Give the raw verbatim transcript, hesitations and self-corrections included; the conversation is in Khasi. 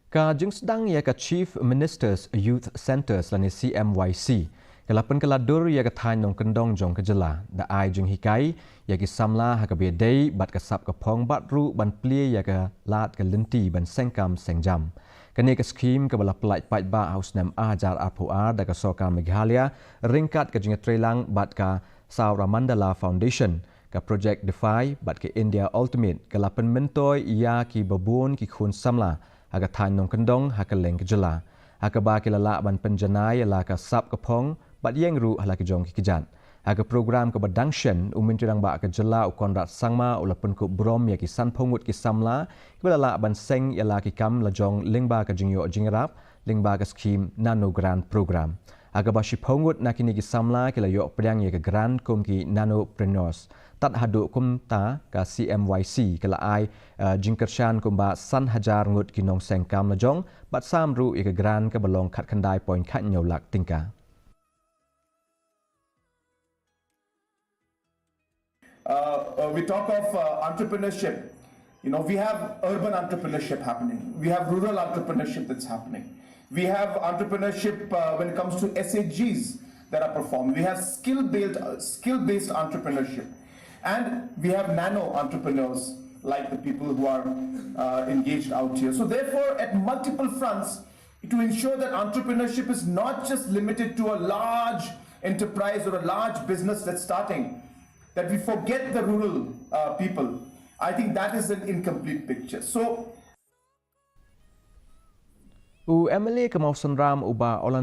Ka jingsdang ïa ka Chief Minister's Youth Centres lane C M Y C ka la pynkylla dur ïa ka thaiñ nongkyndong jong ka jylla da ai jinghikai ïa ki samla ha kaba ïadei bad ka sap ka phong bad ruh ban plie ïa ka lad ka lynti ban seng kam seng jam. Kane ka skhim kaba la pyllait paidbah ha u snem ar hajar arphew ar da ka sorkar Meghalaya ryngkat ka jingïatreilang bad ka Saramandala Foundation, ka Project Defy bad ka India Ultimate ka la pynmyntoi ïa kiba bun ki khun samla ha ka thaiñ nongkyndong ha kylleng ka jylla, ha kaba ki la lah ban pynjanai ïa la ka sap ka phong bad ïeng ruh ha la ki jong ki kjat. Ha ka program kaba dang shen, u Myntri Rangbah ka jylla u Conrad Sangma u la pynkup burom ïa ki sanphew ngut ki samla kiba la lah ban seng ïa la ki kam lajong lyngba ka jingïoh jingïarap lyngba ka skhim Nano Grant Program, ha kaba shiphew ngut na kine ki samla ki la ïoh pdiang ïa ka grant kum ki nanopreneurs. Tad haduh kumta, ka C M Y C ka la ai, eh, jingkyrshan kumba san hajar ngut ki nongseng kam lajong bad sam ruh ïa ka grant kaba long khatkhyndai point khathynñiew lak tyngka. Uh, uh, we talk of uh, entrepreneurship. You know, we have urban entrepreneurship happening. We have rural entrepreneurship that's happening. We have entrepreneurship uh, when it comes to S H Gs that are performed. We have skill-based, uh, skill-based entrepreneurship. And we have nano entrepreneurs like the people who are uh, engaged out here. So therefore, at multiple fronts, to ensure that entrepreneurship is not just limited to a large enterprise or a large business that's starting, that we forget the rural uh, people. I think that is an incomplete picture. So, u M L A ka Mawsynram u Bah Orlando